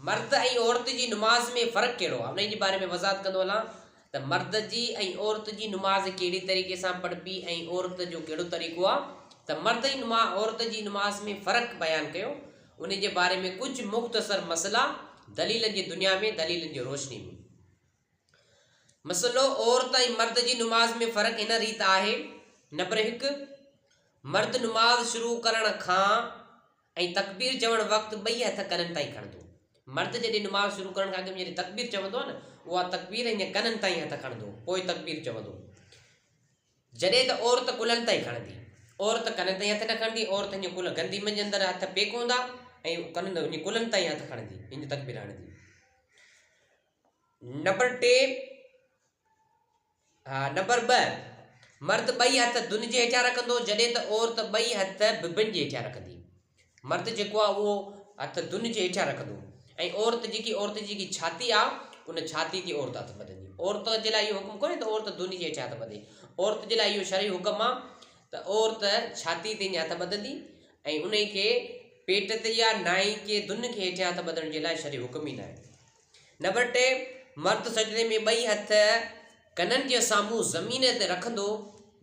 مرد ۽ عورت جي نماز ۾ فرق ڪهڙو آهي؟ انهي جي باري ۾ وضاحت ڪندو هلان ته مرد جي ۽ عورت جي نماز ڪهڙي طريقي سان پڙهبي ۽ عورت جو ڪهڙو طريقو آهي ته مرد ۽ عورت جي نماز ۾ فرق بيان ڪيو انهي جي باري ۾ ڪجهه مختصر مسئلا دليلن جي دنيا ۾ دليلن جي روشني ۾. مسئلو، عورت ۽ مرد جي نماز ۾ فرق هن ريت آهي، نمبر هڪ، مرد نماز شروع ڪرڻ کان ۽ تڪبير چوڻ وقت ٻئي هٿ ڪنن تائين کڻندو. مرد جڏهن نماز شروع ڪرڻ کان اڳ ۾ جڏهن تڪبير چوندو آهي نه، اها تڪبير هيئن ڪنن تائين هٿ کڻندو، پوء تڪبير چوندو. جڏهن ته عورت ڪلهن تائين کڻندي. عورت ڪنن تائين هٿ نه کڻندي، عورت هيئن ڪلهه گندي منجهه اندر هٿ پيڪ هوندا ۽ ڪنن هيئن ڪلهن تائين هٿ کڻندي، هيئن تڪبير هڻندي. نمبر ٽي، ها نمبر ٻه، مرد ٻئي هٿ دن جي هيٺيان رکندو، جڏهن ته عورت ٻئي هٿ ببن جي هيٺيان رکندي. مرد جيڪو آهي اهو هٿ دن جي هيٺيان رکندو ۽ عورت جيڪي عورت جي جيڪي ڇاتي آهي ان ڇاتي تي عورت هٿ ٻڌندي. عورت جي لاء اهو حڪم ڪونهي ته عورت دن جي هيٺيان هٿ ٻڌي. عورت جي لاء اهو شرعي حڪم آهي ته عورت ڇاتي تي هٿ ٻڌندي ۽ انهي کي پيٽ تي يا نائي کي دن کي هيٺيان هٿ ٻڌڻ جي لاء شرعي حڪم ئي ناهي. نمبر ٽي، مرد سجدي ۾ ٻئي هٿ ڪنن جي سامهون زمين تي رکندو،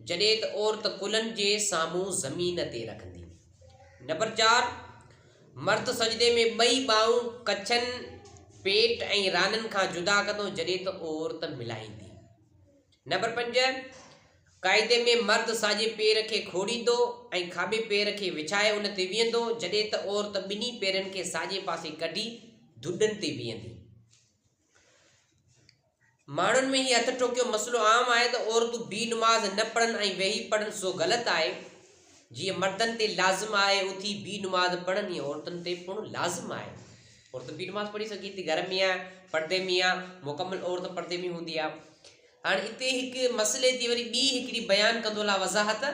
جڏهن ته عورت ڪلهن جي سامهون زمين تي رکندي. نمبر چار، مرد سجدي ۾ ٻئي ٻانهون ڪڇن، پيٽ ۽ رانن کان جدا ڪندو، جڏهن ته عورت ملائيندي. نمبر پنج، قاعدي ۾ مرد ساڄي پير کي کوڙيندو ۽ کاٻي پير کي وڇائي ان تي ويهندو، جڏهن ته عورت ٻنهي پيرن کي ساڄي پاسي ڪڍي ڌوڏن تي بيهندي. ماڻهن ۾ هي هٿ ٺوڪيو مسئلو عام آهي ته عورتون بي نماز نه پڙهن ۽ ويهي پڙهن سو غلط آهي. جيئن مردن تي لازم آهي اٿي بي نماز پڙهن ايئن عورتن تي پڻ لازم آهي. عورت بي نماز پڙهي سگهي ٿي گهر ۾ آهي پردي ۾ آهي مڪمل عورت پردي ۾ هوندي آهي. هاڻي اتي هڪ مسئلي تي وري ٻي هڪڙي بيان ڪندو هلان وضاحت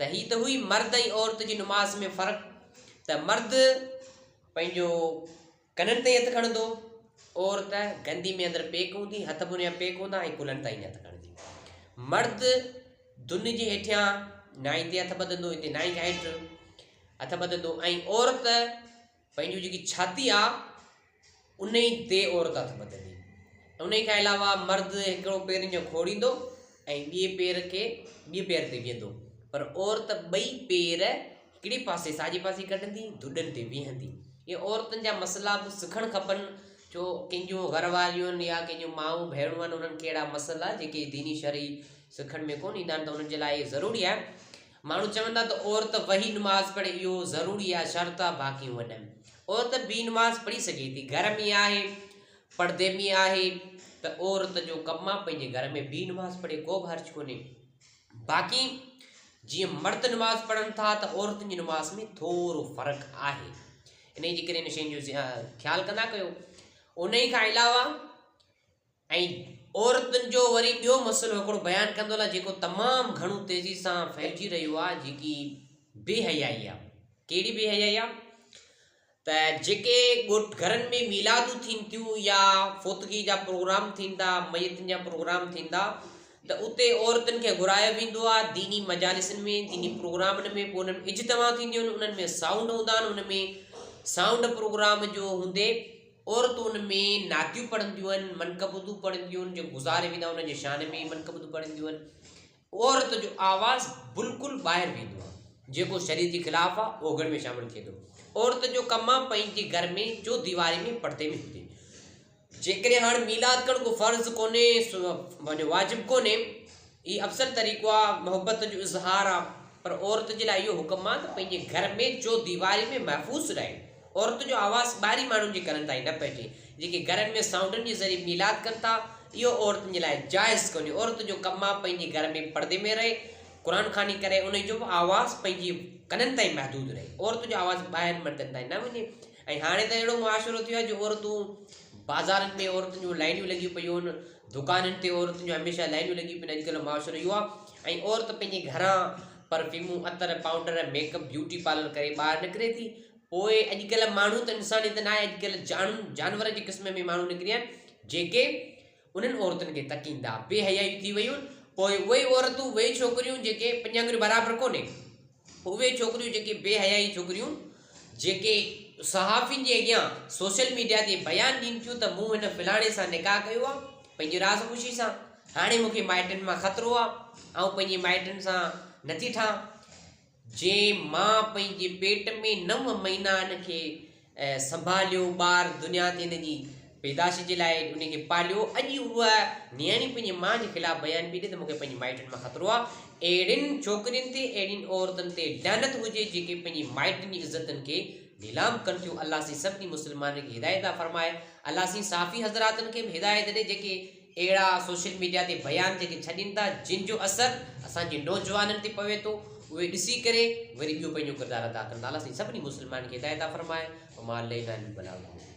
ته هي ته هئي مرد ۽ عورت جي نماز ۾ فرق ته مرد پنهنجو ڪنن تائين هٿ کڻندو عورت گندي ۾ اندر پيڪ هوندي هٿ به ان جا پيڪ هوندا ۽ ڪلهن تائين هٿ کڻندي مرد دن جي هيٺيان نائي تي هٿ ٻڌندو هتي نائي کان هيٺ هٿ ٻڌندو ۽ عورت پنهنجو جيڪي ڇاتي آ انهي تي عورت هٿ ٻڌندي. انهي کان علاوه مرد هڪڙو پير ائين کوڙيندو ۽ ٻئي پير کي ٻئي پير تي ويهندو پر عورت ٻئي پير هڪڙي پاسي ساڄي پاسي ڪڍندي ڌوڏن تي ويهندي. اهي عورتن جا مسئلا به سکڻ کپن ڇو ڪنهن جون گهر واريون آهن يا ڪنهن جون مائون ڀيڻون آهن انهن کي اهڙا مسئلا جيڪي ديني شرعي سکڻ ۾ ڪونه ايندا آهن ته انهن جي لاء اهي ضروري آهي. ماڻهو چون ٿا ته عورت وهي نماز پڙهي اهو ضروري آهي شرط آهي باقي هونء نه عورت بي نماز پڙهي سگهي ٿي گهر ۾ آهي پردي ۾ آهي ته عورت جو ڪم آهي پنهنجي گهر ۾ بي نماز پڙهي ڪو به حرج ڪونهي باقي جيئن مرد نماز پڙهن ٿا ته عورتن جي نماز ۾ ٿورو فرق آهي انهي جي ڪري ان شين جو خيال ڪندا ڪيو انهي کان علاوه ۽ عورتن جو وري ٻيو مسئلو هڪڙو بيان ڪندو هلان جيڪو تمام گهڻو تيزي سان ڦهلجي رهيو آهي جيڪي بي حيائي آهي ڪهڙي بي حيائي آهي ته جيڪي ڳوٺ گهرن ۾ ميلادون ٿين ٿيون يا فوتگي جا پروگرام ٿيندا ميتن جا پروگرام ٿيندا ته اتي عورتن کي گهرايو ويندو آهي ديني مجالسن ۾ ديني پروگرامن ۾ پوء انهن ۾ اجتماع ٿينديون آهن انهن ۾ سائونڊ هوندا آهن ان ۾ سائونڊ پروگرام جو هوندي عورتون ان ۾ نعتيون پڙهنديون آهن، منقبتون پڙهنديون آهن، جيڪو گذاري ويندا انهن جي شان ۾ منقبتون پڙهنديون آهن. عورت جو آواز بلڪل ٻاهر ويندو آهي، جيڪو شريعت جي خلاف آهي، اوگهڙ ۾ شامل ٿئي ٿو. عورت جو ڪم آهي پنهنجي گهر ۾ چوديواري ۾ پردي ۾ هجي. جيڪڏهن هاڻ ميلاد ڪرڻ ڪو فرض ڪونهي، واجب ڪونهي، هي افضل طريقو آ، محبت جو اظهار آ، پر عورت جي لاء اهو حڪم آ ته پنهنجي گهر ۾ چوديواري ۾ محفوظ رهي. عورت جو آواز ٻاهرين ماڻهن جي ڪنن تائين نه پهچي. جيڪي گهرن ۾ سائونڊن جي ذريعي ميلاد ڪن ٿا، اهو عورتن جي لاء جائز ڪونهي. عورت جو ڪم آ پنهنجي گهر ۾ پردي ۾ رهي، قرآن خواني ڪري، انهي جو به آواز پنهنجي ڪنن تائين محدود رهي. عورت جو آواز ٻاهر مردن تائين نه وڃي. ۽ هاڻي ته اهڙو معاشرو ٿيو آهي جو عورتون بازارن ۾ عورتن جون لائنيون لڳيون پيون آهن دڪانن تي عورتن جون هميشه لائنيون لڳيون پيون آهن اڄڪلهه معاشرو اهو آهي ۽ عورت پنهنجي گهران پرفيومون عطر powder make up beauty parlour ڪري ٻاهر نڪري ٿي پوء اڄڪلهه ماڻهو ته انسانيت نه آهي اڄڪلهه جانون جانور جي قسم ۾ ماڻهو نڪري آهن جيڪي انهن عورتن کي تڪيندا بي حيائيون ٿي ويون پوء اهي عورتون اهي ڇوڪريون جيڪي پنج آڱريون برابر ڪونهي اهي ڇوڪريون جيڪي بي حيائي ڇوڪريون جيڪي صحافين جي اڳيان سوشل ميڊيا تي بيان ڏين ٿيون ته مون هن فلاڻي سان نڪاح ڪيو آهي پنهنجي راز خوشي سان، هاڻي مون کي مائٽن مان خطرو آهي، آئون پنهنجي مائٽن سان نٿي ٺهان. جنهن مان پنهنجي پيٽ ۾ نو مهينا ان کي سنڀاليو، ٻار دنيا تي ان جي پيدائش جي لاء ان کي پاليو، اڄ اها نياڻي پنهنجي ماء جي خلاف بيان پئي ڏي ته مون کي پنهنجي مائٽن مان خطرو آهي. اهڙين ڇوڪرين تي، اهڙين عورتن تي لعنت هجي جيڪي پنهنجي مائٽن جي عزتن کي نيلام ڪن ٿيون. الله سائين سڀني مسلمانن کي هدايت عطا فرمائي. الله سائين صحافي حضراتن کي به هدايت ڏي جيڪي اهڙا سوشل ميڊيا تي بيان جيڪي ڇڏين ٿا جن جو اثر اسان جي نوجوانن تي پوي ٿو اهي ڏسي ڪري وري ٻيو پنهنجو ڪردار ادا ڪن ٿا. الله سائين سڀني مسلمانن کي هدايت عطا فرمائي. وما علينا الا البلاغ المبين.